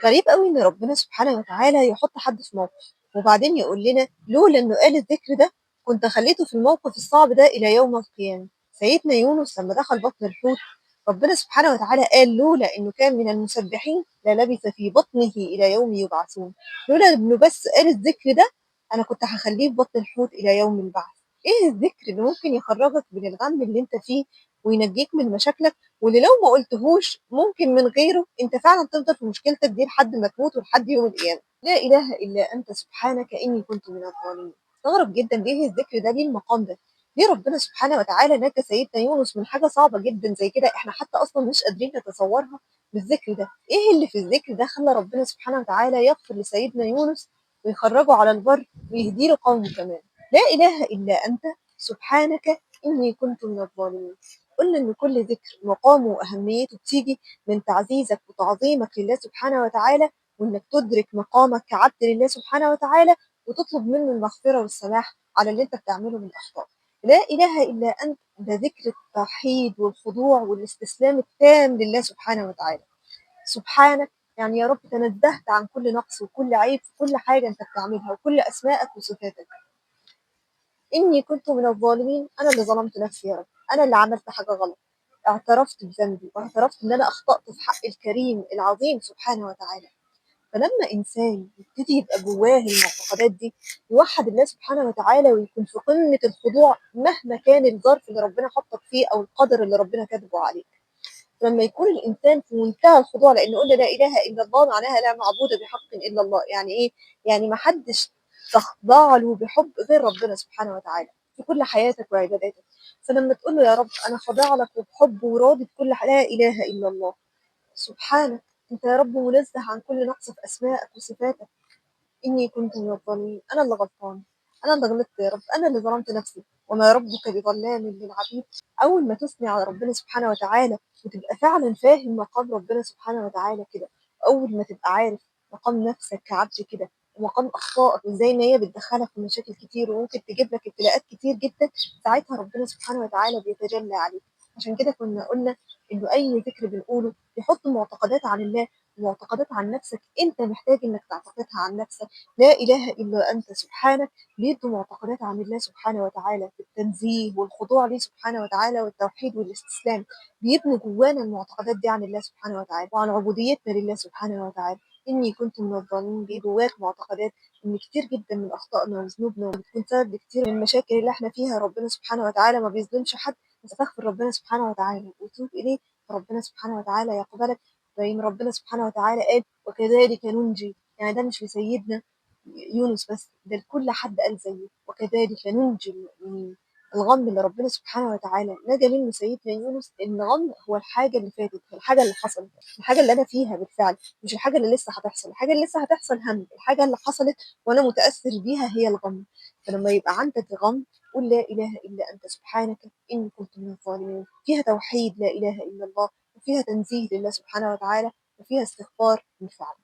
غريب أوي إن ربنا سبحانه وتعالى يحط حد في موقف وبعدين يقول لنا لولا إنه قال الذكر ده كنت خليته في الموقف الصعب ده إلى يوم القيامة. سيدنا يونس لما دخل بطن الحوت ربنا سبحانه وتعالى قال لولا إنه كان من المسبحين للبث في بطنه إلى يوم يبعثون. لولا إنه بس قال الذكر ده أنا كنت هخليه في بطن الحوت إلى يوم البعث. إيه الذكر اللي ممكن يخرجك من الغم اللي أنت فيه وينجيك من مشاكلك، واللي لو ما قلتهوش ممكن من غيره أنت فعلاً تفضل في مشكلتك دي لحد ما تموت ولحد يوم القيامة؟ لا إله إلا أنت سبحانك إني كنت من الظالمين. استغرب جداً ليه الذكر ده، ليه المقام ده، ليه ربنا سبحانه وتعالى نجى سيدنا يونس من حاجة صعبة جداً زي كده إحنا حتى أصلاً مش قادرين نتصورها بالذكر ده؟ إيه اللي في الذكر ده خلى ربنا سبحانه وتعالى يغفر لسيدنا يونس ويخرجه على البر ويهدي له قومه كمان؟ لا إله إلا أنت سبحانك إني كنت من الظالمين. قلنا إن كل ذكر مقامه وأهميته بتيجي من تعزيزك وتعظيمك لله سبحانه وتعالى، وإنك تدرك مقامك كعبد لله سبحانه وتعالى وتطلب منه المغفرة والسماح على اللي أنت بتعمله من أخطاء. لا إله إلا أنت ده ذكر التوحيد والخضوع والاستسلام التام لله سبحانه وتعالى. سبحانك يعني يا رب تنزهت عن كل نقص وكل عيب في كل حاجة أنت بتعملها وكل أسمائك وصفاتك. إني كنت من الظالمين، أنا اللي ظلمت نفسي يا رب، أنا اللي عملت حاجة غلط، اعترفت بذنبي واعترفت إن أنا أخطأت في حق الكريم العظيم سبحانه وتعالى. فلما إنسان يبتدي يبقى جواه المعتقدات دي، يوحد الله سبحانه وتعالى ويكون في قمة الخضوع مهما كان الظرف اللي ربنا حطك فيه أو القدر اللي ربنا كاتبه عليك. لما يكون الإنسان في منتهى الخضوع، لأن قلنا لا إله إلا الله معناها لا معبود بحق إلا الله. يعني إيه؟ يعني ما حدش تخضع له بحب غير ربنا سبحانه وتعالى في كل حياتك وعباداتك. فلما تقول له يا رب أنا خاضع لك وبحب وراضي بكل لا إله إلا الله سبحانك، أنت يا رب منزه عن كل نقص في أسمائك وصفاتك، إني كنت من الظالمين، أنا اللي غلطان، أنا اللي غلطت يا رب، أنا اللي ظلمت نفسي، وما ربك بظلام للعبيد. أول ما تثني على ربنا سبحانه وتعالى وتبقى فعلا فاهم مقام ربنا سبحانه وتعالى كده، أول ما تبقى عارف مقام نفسك كعبد كده ومقام أخطائك وإزاي إن هي بتدخلك في مشاكل كتير وممكن تجيب لك ابتلاءات كتير جدا، ساعتها ربنا سبحانه وتعالى بيتجلى عليك. عشان كده كنا قلنا إنه أي ذكر بنقوله يحط معتقدات عن الله ومعتقدات عن نفسك أنت محتاج إنك تعتقدها عن نفسك. لا إله إلا أنت سبحانك بيدوا معتقدات عن الله سبحانه وتعالى في التنزيه والخضوع ليه سبحانه وتعالى والتوحيد والاستسلام، بيبنوا جوانا المعتقدات دي عن الله سبحانه وتعالى وعن عبوديتنا لله سبحانه وتعالى. إني كنت من الظالمين بيجواك معتقدات إن كتير جدا من أخطائنا وذنوبنا بتكون سبب لكتير من المشاكل اللي احنا فيها. ربنا سبحانه وتعالى ما بيظلمش حد، استغفر ربنا سبحانه وتعالى وتوب إليه، ربنا سبحانه وتعالى يقبلك. زي ما ربنا سبحانه وتعالى قال وكذلك ننجي، يعني ده مش لسيدنا يونس بس، ده لكل حد قال زيه، وكذلك ننجي المؤمنين. الغم اللي ربنا سبحانه وتعالى نجا منه سيدنا يونس، إن غم هو الحاجة اللي فاتت، الحاجة اللي حصلت، الحاجة اللي أنا فيها بالفعل، مش الحاجة اللي لسه هتحصل. الحاجة اللي لسه هتحصل هم، الحاجة اللي حصلت وأنا متأثر بيها هي الغم. فلما يبقى عندك غم قول لا إله إلا أنت سبحانك إني كنت من الظالمين. فيها توحيد لا إله إلا الله، وفيها تنزيه لله سبحانه وتعالى، وفيها استغفار بالفعل.